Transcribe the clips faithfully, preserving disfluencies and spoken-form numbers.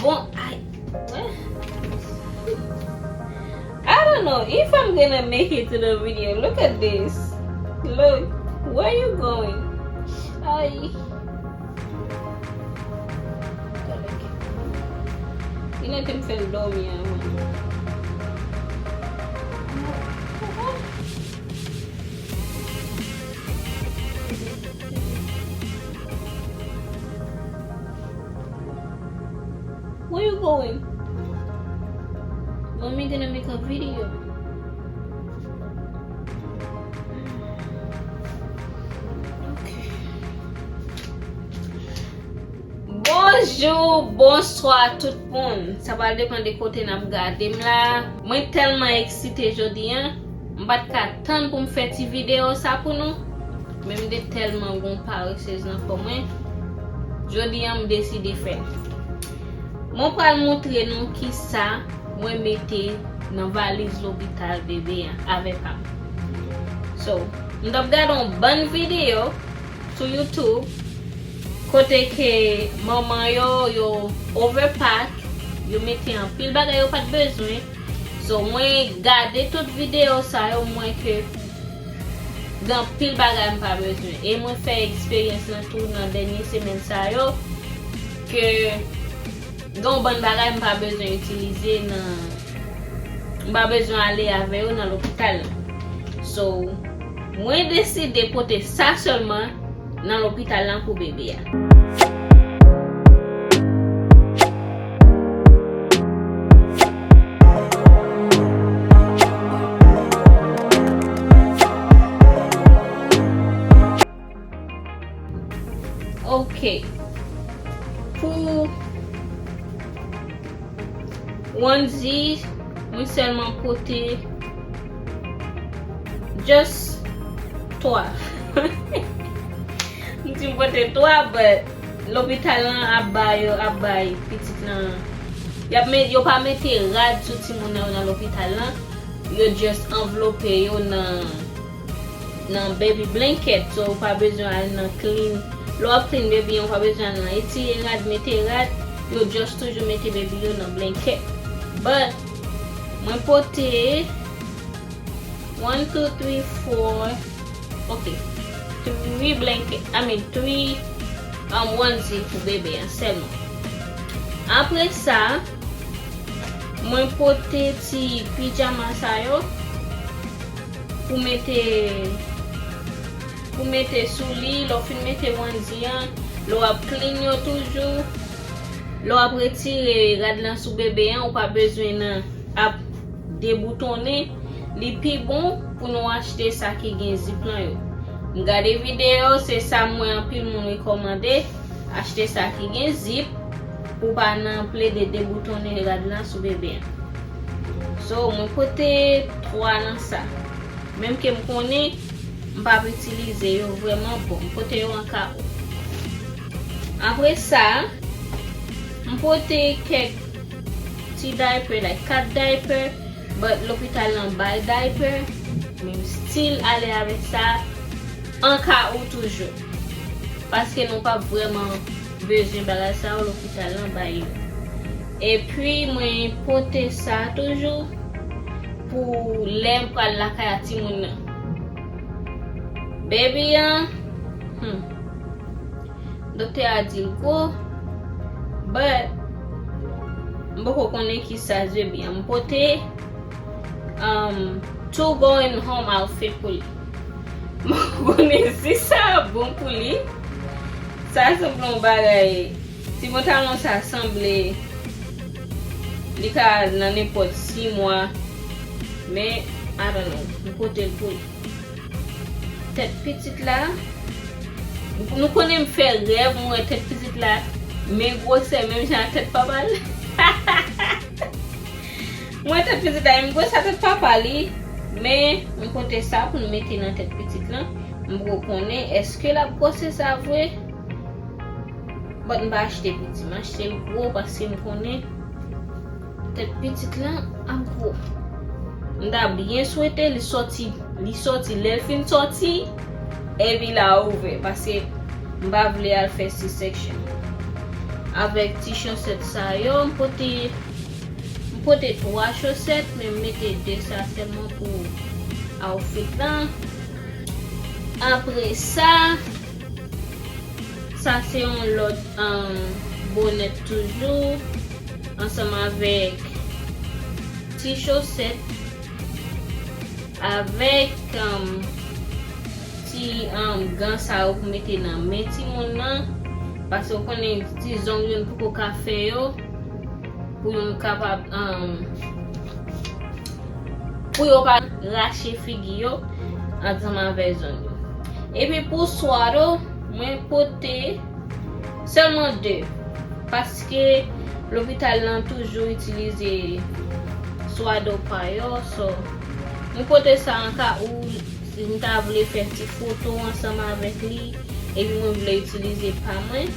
Bon, ay, what? I don't know if I'm gonna make it to the video. Look at this. Look, where you going? Ay. Li lè te m fè l dòmi an. Where you going? Mommy gonna make a video. Okay. Bonjou, bonswa tout moun. Sa pral depann de kote n ap gade m la. Mwen tèlman eksite jodi an. M pa t ka tann pou m fè ti videyo sa pou nou. Men m te tèlman gon paresez nan kò mwen. Jodi an, m deside fè l. Mwen pral montre nou kisa mwen mete nan valiz lopital bebe an avè pa m. So, m t ap gade yon bann videyo sou YouTube kote ke manman yo, yo overpack, yo mete anpil bagay yo pa t bezwen. So, mwen gade tout videyo sa yo, m wè ke gen anpil bagay m pa bezwen. E mwen fè eksperyans lan tou nan dènye semèn sa yo, ke gen yon bann bagay m pa bezwen itilize nan, m pa bezwen ale avè yo nan lopital la. So, mwen deside pote sa sèlman nan lopital lan pou bebe a. Ok. Pou Wanzi, mwen sèlman pote just twa. M di m pote twa, but lopital lan ap ba yo, ap bay pitit lan. Y ap met, yo pa mete rad sou timoun nan yo nan lopital lan. Yo just anvlope yo nan nan baby blanket, so ou pa bezwen al nan clean. Lè w ap clean baby an, ou pa bezwen al nan etire rad, mete rad. Yo just toujou mete baby yo nan blanket. But, mwen pote one, two, three, four, ok, three blanket, I mean, three, um, onesie pou bebe an sèlman. Apre sa, mwen pote ti pijama sa yo pou mete, pou mete sou li. Lè w fin mete onesie an, lè w ap clean yo toujou, lè w ap retire rad lan sou bebe an, ou pa bezwen nan ap deboutonnen. Li pi bon pou nou achte sa ki gen zip lan yo. M gade videyo, se sa m wè anpil moun rekòmande, achte sa ki gen zip pou pa nan plede deboutonnen rad lan sou bebe an. So, mwen pote twa nan sa. Menm ke m konnen m p ap itilize yo vrèman bon. M pote yo an kawo. Apre sa, m pote kèk ti diaper, like kat diaper, but lopital lan bay diaper, men m still ale avèk sa an kawo toujou. Paske nou p ap vrèman bezwen bagay sa yo, lopital lan bay yo. Epi mwen pote sa toujou pou lè m pral lakay a timoun nan. Baby an, hmm, doktè a di l gwo, but m poko konnen ki size baby an. M pote um, two going home outfit pou li. M konnen si sa bon pou li. Sa sanble yon bagay. Ti pantalon sa sanble li ka nan nenpòt sis mwa. Men, I don't know. M pote l pou li. Tèt pitit la. Nou konnen m fè rèv, mwen wè tèt pitit la. Men gwosè, menm jan ak tèt papa l. Mwen tèt pitit la, m gwosè tèt papa li, men m pote sa pou n mete nan tèt pitit lan. M poko konnen èske l ap gwosè sa vre. But m pa achte piti, m achte l gwo paske m konnen tèt pitit lan ap gwo. M ta byen swete li sòti, li sòti, lè l fin sòti, epi l a ouvè, paske m pa vle al fè C-section. avèk ti chosèt sa yo. M pote, m pote twa chosèt, men m mete de sa sèlman pou outfit lan. Apre sa, sa se yon lòt, um, bonèt toujou, ansanm avèk ti chosèt, avèk, um, ti, um, gan sa yo pou mete nan men timoun nan, paske w konnen ti zong yo n poko ka fè yo, pou yo kapab, um, pou yo pa rache figi yo ansanm avèk zong yo. Epi pou swaddle, mwen pote sèlman de, paske lopital lan toujou itilize swaddle pa yo, so, mwen pote sa an ka ou si m ta vle fè ti foto ansanm avèk li, epi mwen vle itilize pa mwen,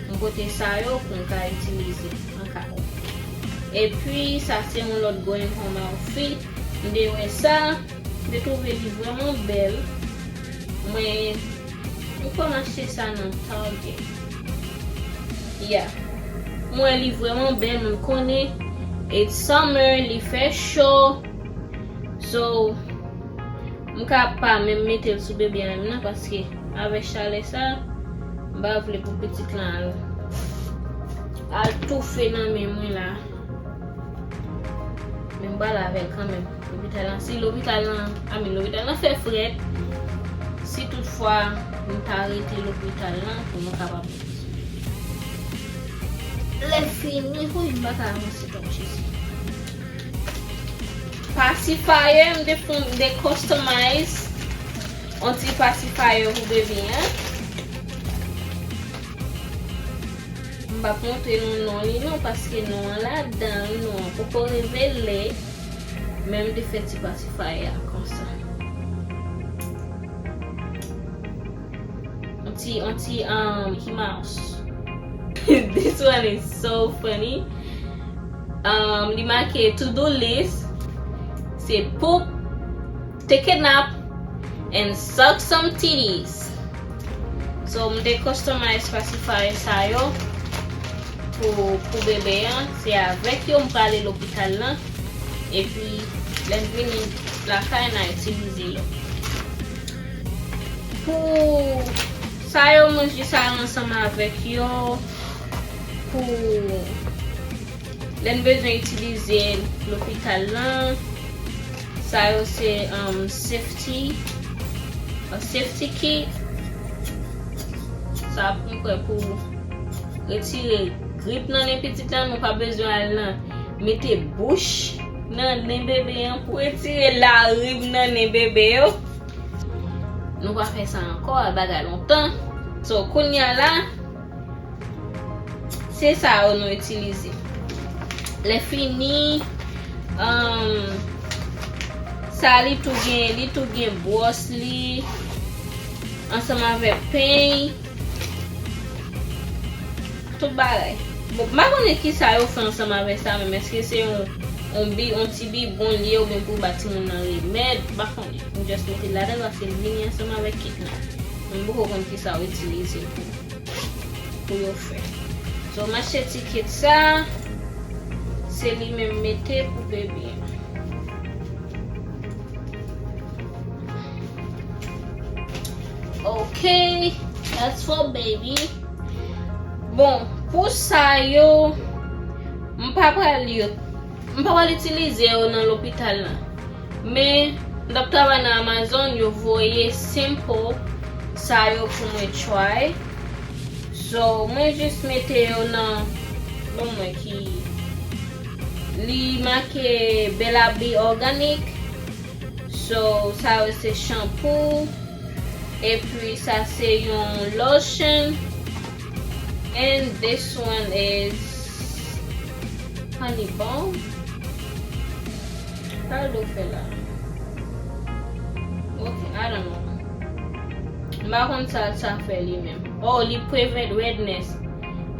m pote sa yo pou m ka itilize an ka ou. Epi, sa se yon lòt going home outfit. M te wè sa, m te twouve li vrèman bèl. Mwen, m kwè m achte sa nan Target. Yeah. Mwen, li vrèman bèl, mwen konnen it's summer, li fè cho. So, m ka pa menm mete l sou bebe a menm nan, paske avèk chalè sa, m pa vle pou pitit lan al, al toufe nan men mwen la. Men m pral avè l kanmenm. Lopital lan, si lopital lan, I mean, lopital lan fè frèt, si toutfwa m ta rete lopital lan, pou nou kapab. Lè fini, wi, m pa ka avanse twòp, Jezi. Pacifier, m te fè, m te customize yon ti pacifier pou bebe an. M p ap montre nou non li non, paske non an ladan l, non an poko revele. Men m te fè ti pacifier a konsa. Yon ti, yon ti, um, Mickey Mouse. This one is so funny. Um, li make to do list. Se poop, take a nap, and suck some titties. So, m te customize pacifier sa yo pou, pou bebe an. Se avèk yo m prale lopital lan. Epi, lè m vini lakay, n a itilize yo. Pou sa yo, mwen jis al ansanm avèk yo. Pou lè n bezwen itilize lopital lan, sa yo se, um, safety, a safety kit. Sa pou, m kwè, pou retire grip nan nen pitit lan, nou pa bezwen al nan mete bouch nan nen bebe an pou retire larib nan nen bebe yo. Nou pa fè sa ankò, bagay lontan. So, kounye a la, se sa yo nou itilize. Lè fini, um, sa li tou gen, li tou gen bwòs li, ansanm avèk peny, tout bagay. Bon, m pa konnen kisa yo fè ansanm avèk sa, menm èske se yon, yon bi, yon ti bibwon li ye oubyen pou ba timoun nan remèd, m pa konnen. M just mete l ladan l paske l vini ansanm avèk kit lan. Men m poko konn kisa yo itilize l pou, pou yo fè. So, m achte ti kit sa, se li menm mete pou bebe an. Ok, that's for baby. Bon, pou sa yo, m pa pral yo, m pa pral itilize yo nan lopital lan. Men, m t ap travay nan Amazon, yo voye sample sa yo pou mwen try. So, mwen jis mete yo nan, ban mwen ki, li make Bella B Organic. So, sa yo se shampoo. Epi, sa se yon lotion. And this one is honey balm. Sa l do fè la? Ok, I don't know. M pa konn sa sa fè li menm. Oh, li prevent redness,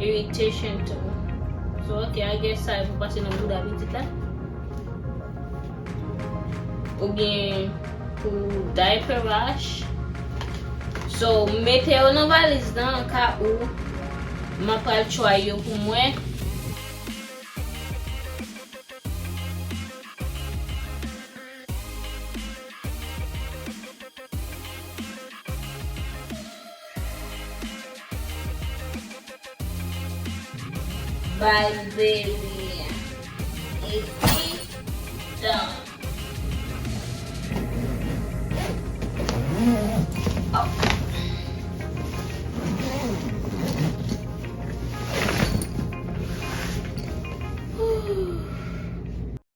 irritation too. So, ok, I guess sa e pou pase nan bouda pitit la. Oubyen pou diaper rash. So, m mete yo nan valiz lan, ka ou Mwen pral try yo pou mwen. Barberi. E